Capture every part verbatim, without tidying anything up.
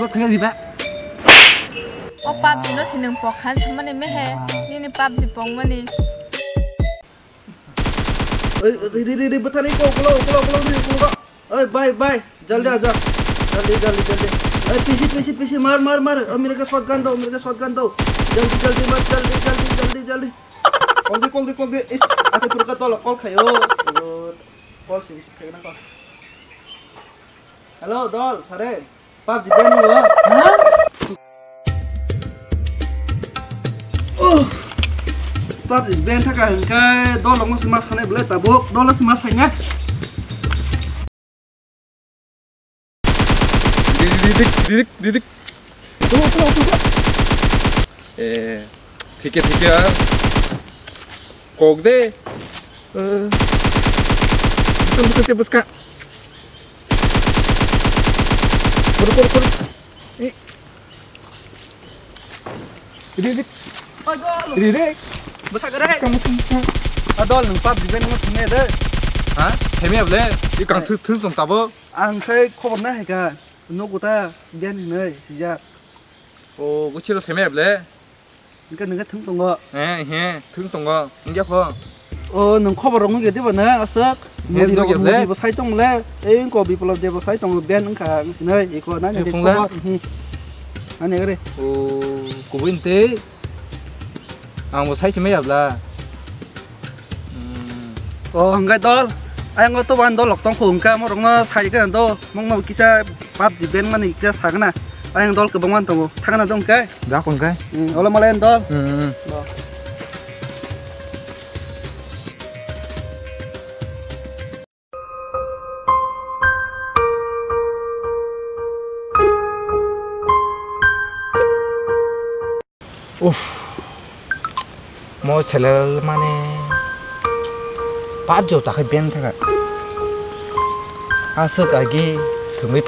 Kaya di ba? O PUBG no sinung pokhan samani mehe. Nini PUBG pongmani. Oi, ri, ri, ri, ri, bwthar ri, ko, ulo, ulo, ulo, ri, ulo. Oi, bhai, bhai, jaldi aja. Jaldi, jaldi, jaldi. Oi, pisi, pisi, pisi, mar, mar, mar. Oi, mere ko shotgun do, mere ko shotgun do. Jaldi, jaldi, mar, jaldi, jaldi, jaldi, jaldi. Call di, call di, call di. Is, ate pura ka tolo call khayo. Call si, si khayo na call. Hello, dol, sare. PUBG ban no? Ha? Oh! PUBG ban thaka hingkai dolong no sima sanai belai tabuk, dolo sima sanya. Didik, didik, didik. Tunggu, tunggu, tunggu. Eh, thike, thike, ah. Kok de. Eh. Bisa, bisa, bisa, bisa. Kori, kori, kori. Eh. Ini, ini. Ini, ini. Bwsa gare. Kamu semua. Adol nung PUBG ban nung sini de. Ha? Semi able. Ini kang thus, thus dong tabo. Ang sai khobor na hai ka. Nogo ta ban hinai sijak. O, guchiro semi able. Hingke nungke thung tongo. Eh, he, thung tongo. Hingke pho. O, nung khobor rok nugya diba na, aswk? He, nugya diba. Mudi bo sai tong le. Ei, wngko Biplop de bo sai tongo, ban wngkha, wngkha hinai, eko nani de khobor. Hmm. Ani gare. O, kubui ntei. Ang bo sai se maya bla. Hmm. O, hingke dol. Ayang o to wan dol lok tong kho hingke, mo rok no sai ke do. Mong no kisa PUBG ban mani kisa sagna. Ayang dol kwbangma tongo. Thangna dong khe. Dak hwn khe. Hmm, olo malai dol. Hmm. Bo. Uff. Mo selel mane PUBG o takhai ban thaka. Aswk agi thwngwi.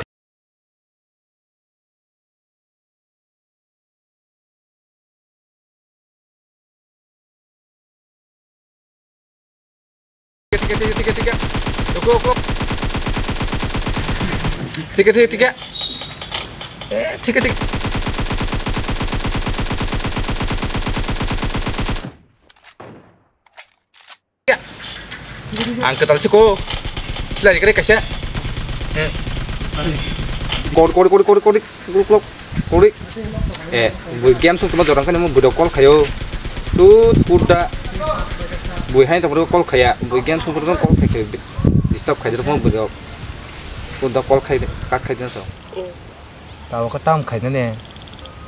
Thike, thike, thike, thike. Rukuk, rukuk. Thike, thike, thike. Eh, thike, thike. Ang kwtal se ko. Silai kare kaisa. Kori, kori, kori, kori, kori, kori, kori. Eh, bui game thung tuma jorang kani mo bui rok call khayo. Tut, tut da. Bui hai tong call khaya. Bui game thung tuma call khai khayo. Disturb khai mo bui rok. Tut da call khai, cut khai den so. Tabuk khe tam khainani,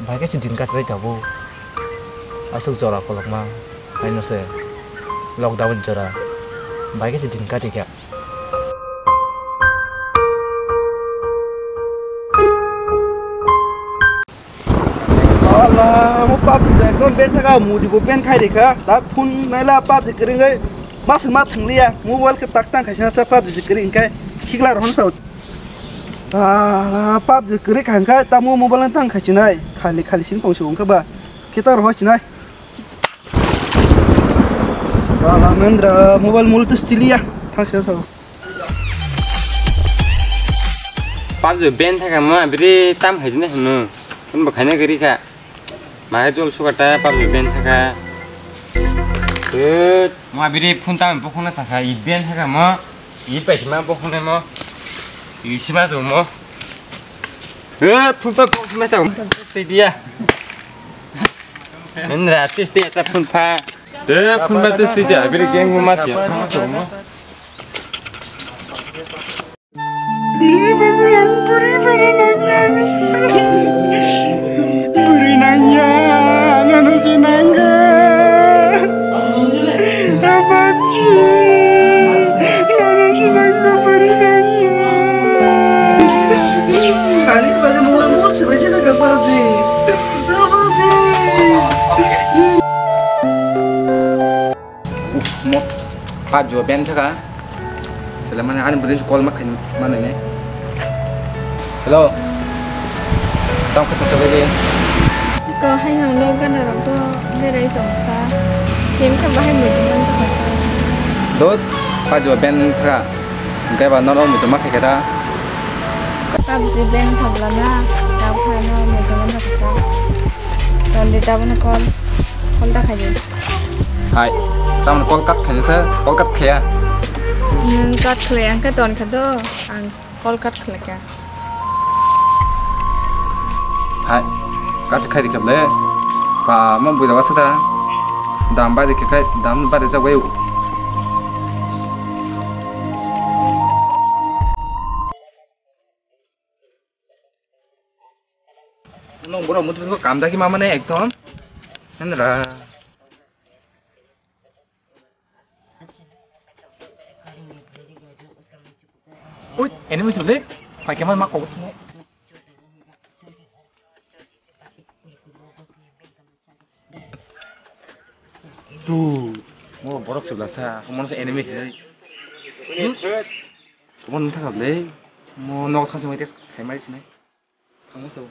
bai khe se din katlai tabuk. Aswk jora kolokma, haino se lockdown jora, bai khe se din kati kha. Allah, mo PUBG bo ekdom ban thaka, mudi bo ban khai rikha, tak phone naila PUBG kwrwngwi, mas ma thangliya, mobile khe tak tang khaisana sa PUBG se kwrwi hwnkhe, khikla rohon sa. Ah, PUBG kwrwi kha hwnkhe tamo mobile no tang khai chinai. Khali khali sing tong se wngkhe ba. Khe ta rohor chinai. Sala Mendra mobile mul to stiliya. Thang se thang. PUBG ban thaka ma biri tam hai jine hunu. Kun ba khaina gari kha. Mai jol suka ta PUBG ban thaka. Tut. Ma biri phone tam bokhona thaka i ban thaka ma. I paisima bokhonai mo. I sima do mo. Eh, phone pa bokhonai sa. Tei dia. Mendra, tis tei ta phone pa. Eh, phone pa tis tei dia. Biri gang mo mati. Biri babu yang puri pada nanya. Buri nanya, nanu sinangga. Abaji, nanu sinangga buri nanya. Kali baje mobile mobile sebai sebai ka baji. Abaji. Mo PUBG o ban thaka. Sele mane ani budin call ma khaini mane ne. Hello. Tang khe thaka bai. Ko hai no no gana rok to berai tong kha. Ken kha bahai muitu man thaka sa. Dot PUBG o ban thaka. Hingke ba nono muitu ma khai khe ta. PUBG ban thok lana. Ano, meeting ano kisa. Randita bono call, call da khaidi. Hai, tamni call cut khainasa, call cut khaya. Nwng cut khlai, ang khe ton kha do, ang call cut khlai kha. Hai, cut khai di kable. Ba, mo bui dawa sada. Dam bai di khe khai, dam bai di jagwai. Nong borok mutu kam dagi mama ne ekdom. Nandra. Ui, enemy sule. Pai keman ma kok. Tu, mo borok sula sa, mo sa enemy he. Mo nang thaka ble, mo nok thang sumai test khai mai sinai. Thang so.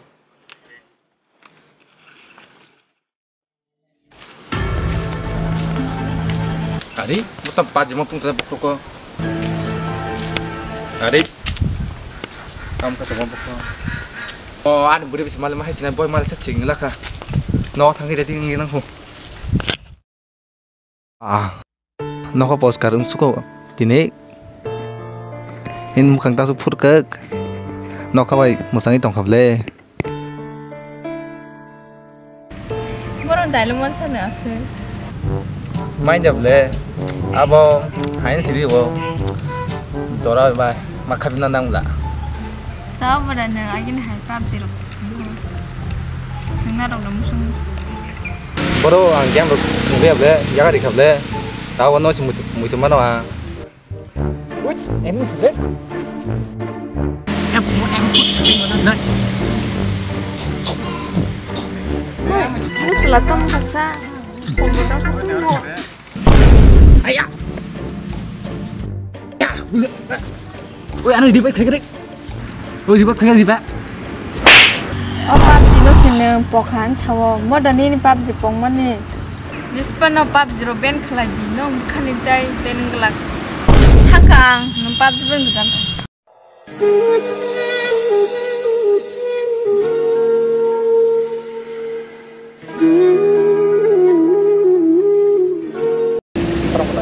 Ari, mo tam pa jema pung ta bokro ko. Ari. Tam ka sa bokro. O, ani buri bis mal ma hai sinai boy mal sa thing la kha. Nok thang ide ting nang ho. Ah, nokha poskar wngsuko tini. Hini mukhang tasu phurkak. Nokha bai mwsangwi tongkha ble. Borok dailo mansa no aswk. Mainda ble. Abo hain siri bo. Jora bai makha bina nangla. Tao bwrano agini hai PUBG rok thwngna rok no musung. Boro ang game rok thwngya ble, yaga rikha ble. Tao no se muitu muitu mano ang. Wait, em ni sile. Em em sile. Musla tong kasa. Kombo tong. Aya. Ya. Oi, ano di bai khrek khrek. Oi, di bai khrek di bai. O PUBG no sini pokhan chawo. Moda nini PUBG pong mani. Jispa no PUBG ro ban khlai di. No khani tai ban glak. Thangka ang no PUBG ban gjan.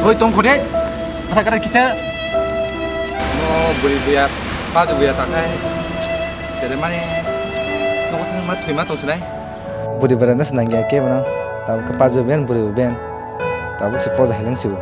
Oi, tong kho de. Asa kada kisa. Mo buri buya, pajo buya takai. Sere mani. Nogo thang ma thwi ma tong sinai. Buri bera na sinang ya ke bana. Tabuk ke pajo ben, buri ben. Tabuk se poja heleng sibo.